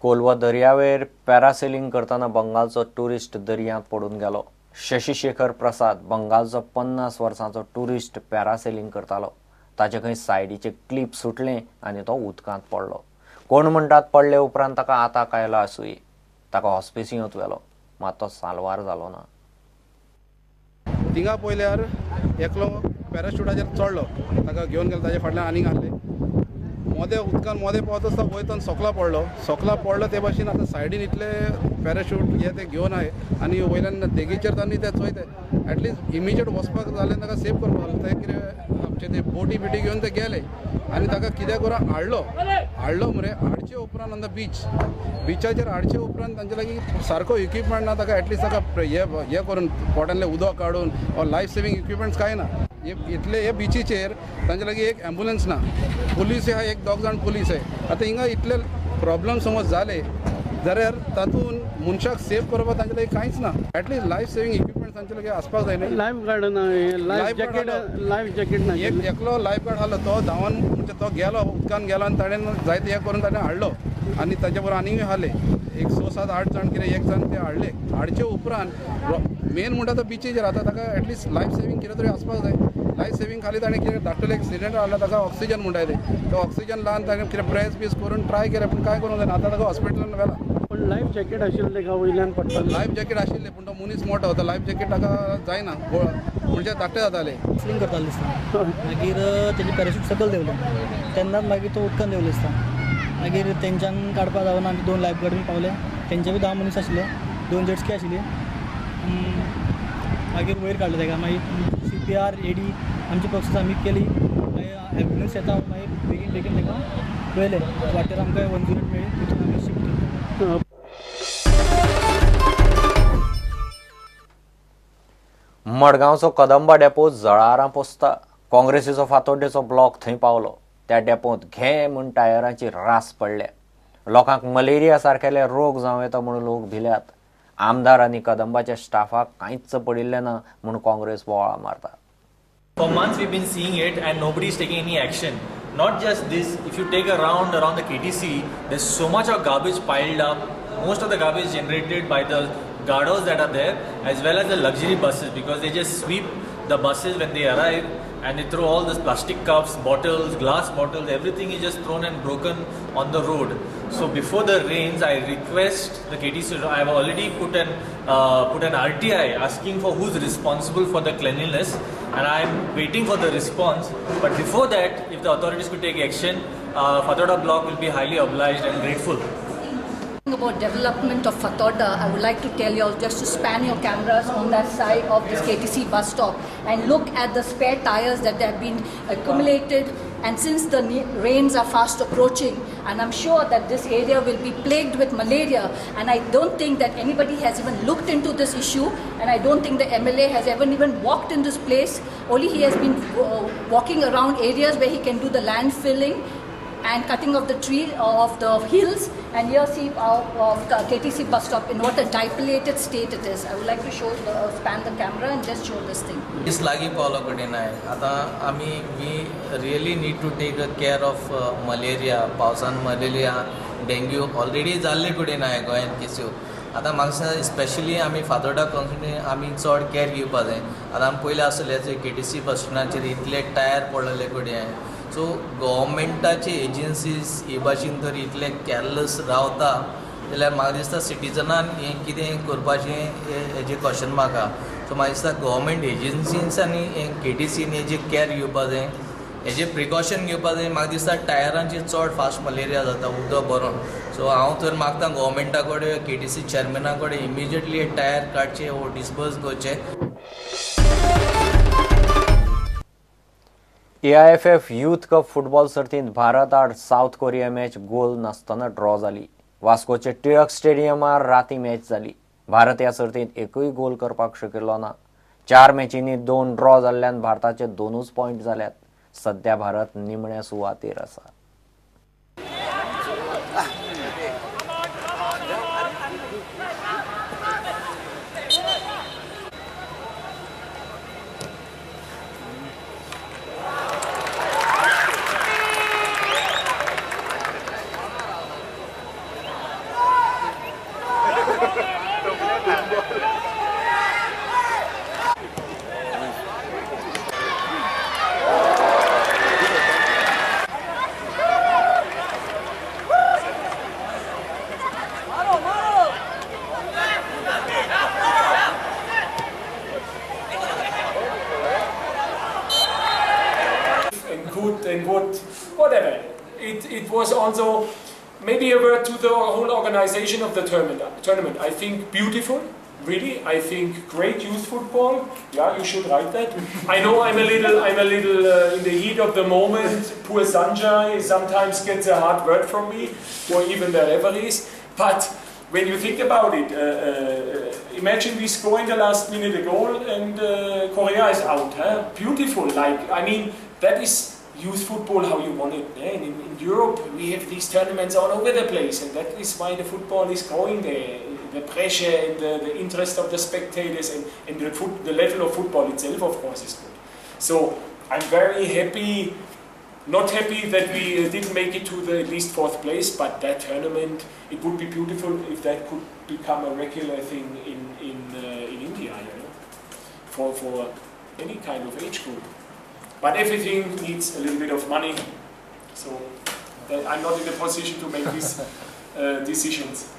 Colva दर्यावेर parasailing करतना बंगालचो tourist दर्यांत पडून गेलो. शशिशेखर प्रसाद बंगालचो 50 वर्सांचो टुरिस्ट पॅरासेलिंग करतालो. ताचे खंय सायडीचे क्लिप सुटलें आनी तो उदकांत पडलो. कोण म्हणटात पडले उपरांत ताका आताक आयला आसुये. ताका हॉस्पिसियेंत व्हेलो, मात तो साल्वार जालो ना. थिंगा पळयल्यार एकलो पॅराशुटाचेर चडलो, ताका घेवन गेलो, ताजे फाटल्यान आनीक आहले. मोदे उदकान मोदे पावत आसता वयतान सोकला पडलो, सोकला पडलो ते भाशेन आतां सायडीन इतले पॅराशूट हे ते घेवन आय आनी वयल्यान देगेचेर तांणी ते चोयते एटलिस्ट इमिजिएट वचपाक जालें, ताका सेव करपाक जालें. ते कितें आमचे ते बोटी बिटी घेवन ते गेले आनी ताका कितें करून हाडलो, हाडलो मरे. हाडचे उपरांत ऑन the beach, बिचाचेर हाडचे उपरांत तांचे लागीं सारको इक्विपमेंट ना. ताका एटलिस्ट ताका हे करून पोटांतलें उदक काडून ऑर लायफ सेवींग इक्विपमेंट्स कांय ना. इतले हे बिचीचेर तांचे लागीं एक एम्बुलन्स ना, पुलीस आहा, एक दोग जाण पुलीस आहा. आतां हिंगा इतले प्रॉब्लम समज जाले जाल्यार तातूंत मनशाक सेव करपाक तांचे लागीं कांयच ना. एटलिस्ट लायफ सेवींग इक्विपमेंट तांचे लागीं आसपाक जाय न्ही. लायफ गार्ड ना, लायफ जॅकेट, लायफ जॅकेट ना. एक एकलो लायफ गार्ड आहलो, तो धांवन म्हणजे तो गेलो उदकान गेलो आनी ताणें जायते हें करून ताणें हाडलो आनी ताचे बरोबर आनीकय आहले एक 6, 7, 8 जाण कितें एक जाण ते हाडले. हाडचे उपरांत मेन म्हणटा तो बिचीचेर आतां ताका एटलिस्ट लायफ सेवींग कितें तरी आसपाक जाय. लायफ सेवींग खाली ताणें कितें धाकटुलें एक सिलिंडर हाडलो, ताका ऑक्सिजन म्हणटा ते, तो ऑक्सिजन लावन ताणें कितें प्रेस बीस करून ट्राय केलें, पूण कांय करूंक जायना. आतां ताका हॉस्पिटलान व्हेला. पूण लायफ जॅकेट आशिल्लें ताका वयल्यान पडटा. लायफ जॅकेट आशिल्लें पूण तो मनीस मोटो, तो लायफ जॅकेट ताका जायना, म्हणजे धाकटे जाताले. स्लिंग करतालो दिसता, मागीर तेजे पॅराशूट सकयल देंवले तेन्नाच मागीर तो उदकान देंवलो दिसता. मागीर तेंच्यान काडपाक जावना, आमी 2 लायफ गार्ड बी पावले, तेंचे बी 10 मनीस आशिल्ले, 2 जेटस्की आशिल्ली. मागीर वयर काडले ताका, मागीर CPR AD आमची प्रोसेस आमी केली. मागीर एम्बुलन्स येता, मागीर बेगीन बेगीन ताका व्हेले. वाटेर आमकां 108 मेळ्ळी, तितून आमी शिफ्ट केली. मडगांवचो कदंबा डेपो जळारां पोसता. काँग्रेसीचो फातोड्डेचो ब्लॉक थंय पावलो. त्या डेपोंत घे म्हूण टायरांची रास पडल्या. लोकांक मलेरिया सारकेले रोग जावं येता म्हूण लोक भिल्यात. आमदार आनी कदंबाच्या स्टाफाक कांयच पडिल्लें ना म्हूण काँग्रेस बोवाळ मारता. For months we've been seeing it and nobody is taking any action. Not just this, if you take a round around the KTC, there's so much of garbage piled up. Most of the garbage generated by the gados that are there, as well as the luxury buses, because they just sweep the buses when they arrive and they throw all these plastic cups, bottles, glass bottles, everything is just thrown and broken on the road. So before the rains, I request the KTC, I have already put an RTI asking for who's responsible for the cleanliness, and I am waiting for the response. But before that, if the authorities could take action, Fatorda block will be highly obliged and grateful. About development of Fatorda, I would like to tell you all just to span your cameras on that side of this KTC bus stop and look at the spare tires that have been accumulated. And since the rains are fast approaching, and I'm sure that this area will be plagued with malaria, and I don't think that anybody has even looked into this issue, and I don't think the MLA has ever even walked in this place. Only he has been walking around areas where he can do the land filling and cutting of the tree of the hills. And here see our KTC bus stop in what a dilapidated state it is. I would like to show the, span the camera and just show this thing. दीस लागीं पावलो कडेन आहे आतां आमी we really need to take a care of malaria. पावसान malaria, dengue already जाल्ले कडेन आहे गोंयांत केस्यो. आतां म्हाका स्पेशली आमी फातोर्डा कॉन्स्टिट्युएन्सी आमी चड केअर घेवपा जाय. आतां आमी पयलीं आसले KTC बस स्टँडाचेर इतले टायर पडलेले कडेन आहे. सो गव्हर्मेंटाचे एजन्सीज हे भाशेन तर इतले कॅरलेस रावता जाल्यार म्हाका दिसता सिटीजनान हें कितें करपाचें हेजें क्वेश्चन म्हाका. सो म्हाका दिसता गव्हर्मेंट एजन्सीज आनी KTCन हेजें कॅर घेवपा जाय, हेजें प्रिकॉशन घेवपा जाय. म्हाका दिसता टायरांचेर चड फास्ट मलेरिया जाता उदक भरून. सो हांव तर मागता गव्हर्मेंटा कडेन, KTC चेअरमॅना कडेन इमिजिएटली टायर काडचे वो डिस्पर्स करचे. AIFF youth cup football सर्तींत भारत आड सावथ कोरिया मॅच गोल नासतना ड्रॉ जाली. वास्कोचे टिळक स्टेडियमार राती मॅच जाली. भारत ह्या सर्तींत एकूय गोल करपाक शकिल्लो ना. 4 मॅचींनी 2 ड्रॉ जाल्ल्यान भारताचे 2 पॉयंट जाल्यात. सध्या भारत निमण्या सुवातेर आसा. Whatever. It was also maybe a word to the whole organization of the tournament. I think beautiful, really. I think great youth football. Yeah, you should write that. I know I'm a little in the heat of the moment. Poor Sanjay sometimes gets a hard word from me, or even the referees. But when you think about it, imagine we score in the last minute a goal and Korea is out. Huh? Beautiful. Like, I mean, that is youth football how you want it. Eh? And in Europe, we have these tournaments all over the place, and that is why the football is growing there. The pressure and the interest of the spectators and the level of football itself, of course, is good. So I'm very happy, not happy that we didn't make it to the at least 4th place, but that tournament, it would be beautiful if that could become a regular thing in India, you know, for any kind of age group. But everything needs a little bit of money, so that I'm not in the position to make these decisions.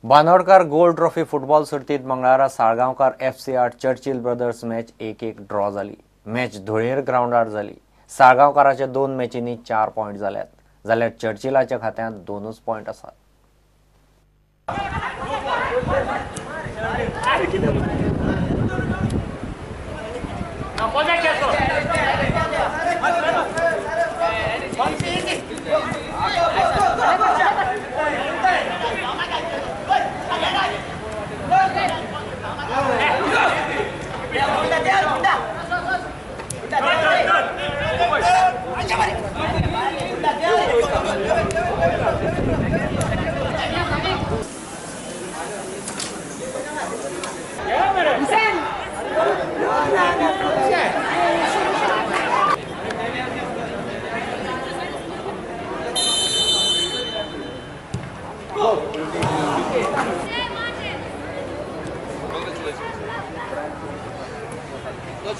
Bandodkar gold trophy football सर्तीत मंगळारा Salgaonkar FC आड Churchill brothers match 1-1 draw जाली. Match धुळेर ग्रावंडार जाली. साळगांवकाराच्या 2 मॅचींनी 4 point जाल्यात, जाल्यार चर्चिलाच्या खात्यांत 2 point आसात.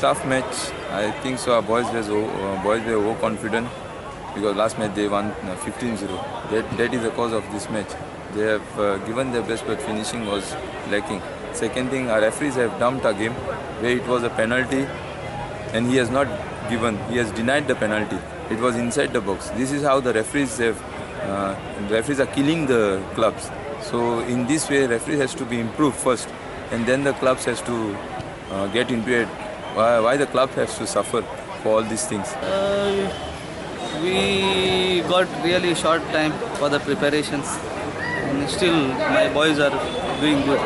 Tough match, I think so. Our boys were overconfident because last match they won 15-0. That is the cause of this match. They have given their best, but finishing was lacking. Second thing, our referees have dumped our game where it was a penalty, and he has not given. He has denied the penalty. It was inside the box. This is how the referees have. Referees are killing the clubs. So in this way, referee has to be improved first, and then the clubs has to get into it. Why the club has to suffer for all these things? We got really short time for the preparations, and still my boys are doing good.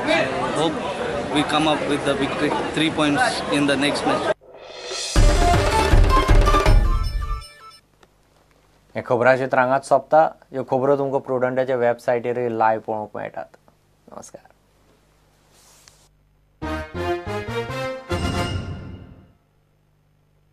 So hope we come up with the victory, 3 points in the next match. हे खबरांचे त्रांगात सोंपता. ह्यो खबरो तुमकां प्रुडंटाच्या वेबसायटीर live पळोवंक मेळटात. नमस्कार.